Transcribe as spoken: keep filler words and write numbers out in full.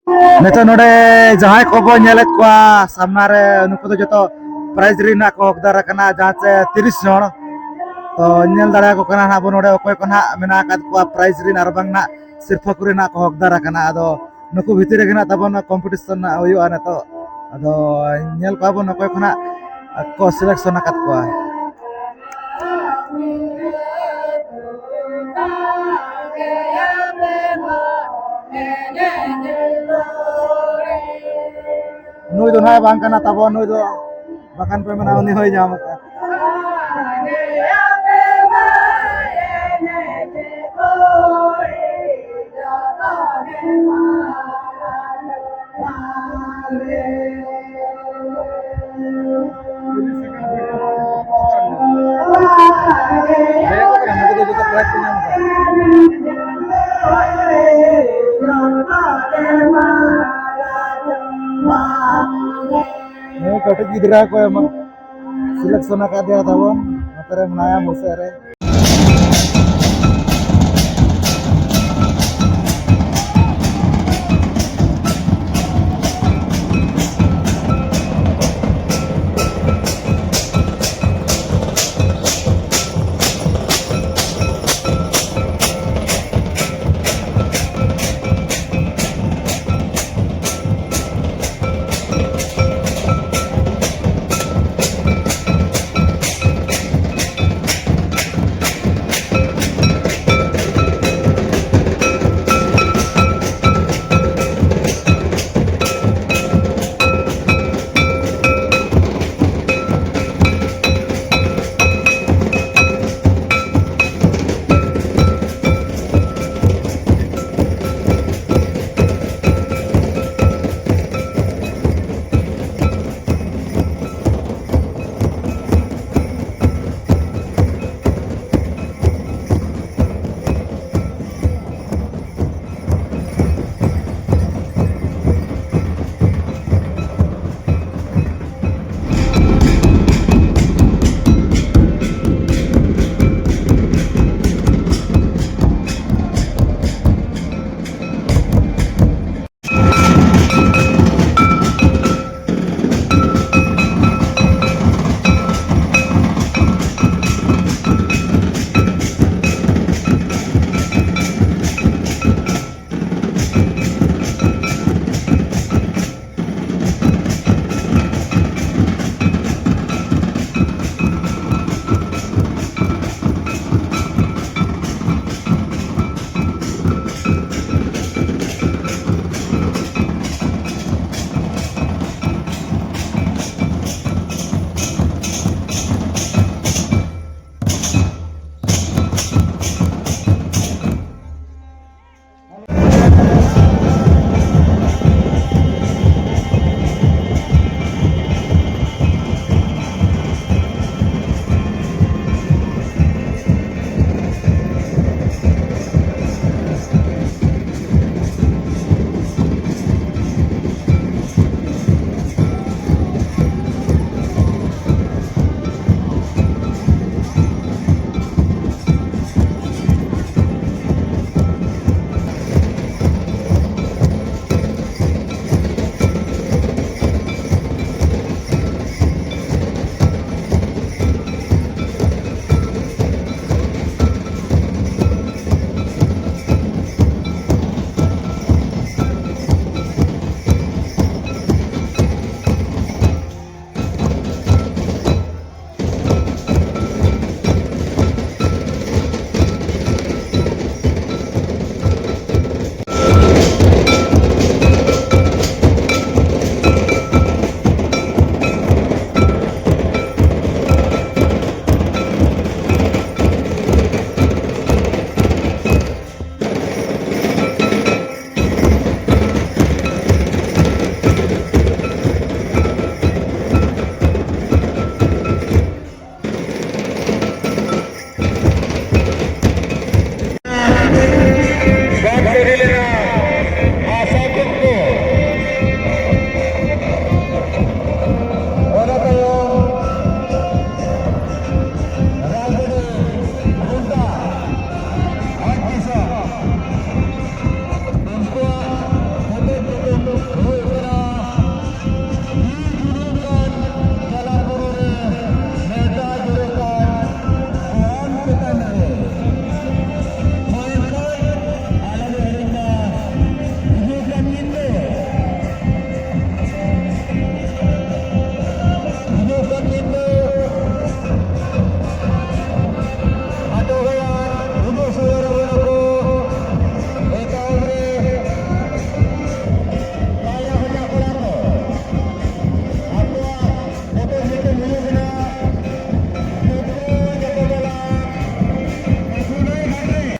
ᱱᱤᱛᱚᱜ ᱱᱚᱰᱮ ᱡᱟᱦᱟᱸᱭ ᱠᱚᱵᱚ ᱧᱮᱞᱮᱫ ᱠᱚᱣᱟ ᱥᱟᱢᱱᱟ ᱨᱮ, ᱱᱩᱠᱩ ᱫᱚ ᱡᱚᱛᱚ prize ᱨᱮᱱᱟᱜ ᱠᱚ ᱦᱚᱠᱫᱟᱨ ᱟᱠᱟᱱᱟ, ᱡᱟᱦᱟᱸ ᱪᱮ ᱛᱤᱨᱤᱥ ᱡᱚᱱ᱾ ᱛᱚ ᱧᱮᱞ ᱫᱟᱲᱮᱭᱟᱠᱚ ᱠᱟᱱᱟ ᱦᱟᱸᱜ ᱵᱚ ᱱᱚᱰᱮ ᱚᱠᱚᱭ ᱠᱚ ᱱᱟᱦᱟᱜ ᱢᱮᱱᱟᱜ ᱟᱠᱟᱫ ᱠᱚᱣᱟ prize ᱨᱮᱱ ᱟᱨ ᱵᱟᱝ ᱱᱟᱦᱟᱜ ᱥᱤᱨᱯᱷᱟᱹ ᱠᱚᱨᱮᱱᱟᱜ ᱠᱚ ᱦᱚᱠᱫᱟᱨ ᱟᱠᱟᱱᱟ᱾ ᱟᱫᱚ ᱱᱩᱠᱩ ᱵᱷᱤᱛᱤᱨ ᱨᱮᱜᱮ ᱱᱟᱦᱟᱜ ᱛᱟᱵᱚᱱ competition ᱱᱟᱦᱟᱜ ᱦᱩᱭᱩᱜᱼᱟ ᱱᱤᱛᱚᱜ᱾ ᱟᱫᱚ ᱧᱮᱞ ᱠᱚᱣᱟ ᱵᱚᱱ ᱚᱠᱚᱭ ᱠᱚ ᱱᱟᱦᱟᱜ ᱠᱚ selection ᱟᱠᱟᱫ ᱠᱚᱣᱟ᱾ ᱱᱩᱭ ᱫᱚ ᱱᱟᱦᱟᱜ ᱵᱟᱝ ᱠᱟᱱᱟ ᱛᱟᱵᱚᱱ, ᱱᱩᱭ ᱫᱚ ᱵᱟᱠᱷᱟᱱ ᱯᱮ ᱢᱮᱱᱟ ᱩᱱᱤ ᱦᱚᱸᱭ ᱧᱟᱢ ᱟᱠᱟᱫ᱾ ᱦᱮᱸ, ᱠᱟᱹᱴᱤᱡ ᱜᱤᱫᱽᱨᱟᱹ ᱠᱚ ᱮᱢᱟ, selection ᱟᱠᱟᱫᱮᱭᱟ ᱛᱟᱵᱚᱱ, ᱱᱚᱛᱮ ᱨᱮ ᱢᱮᱱᱟᱭᱟ ᱢᱩᱪᱟᱹᱫ ᱨᱮ᱾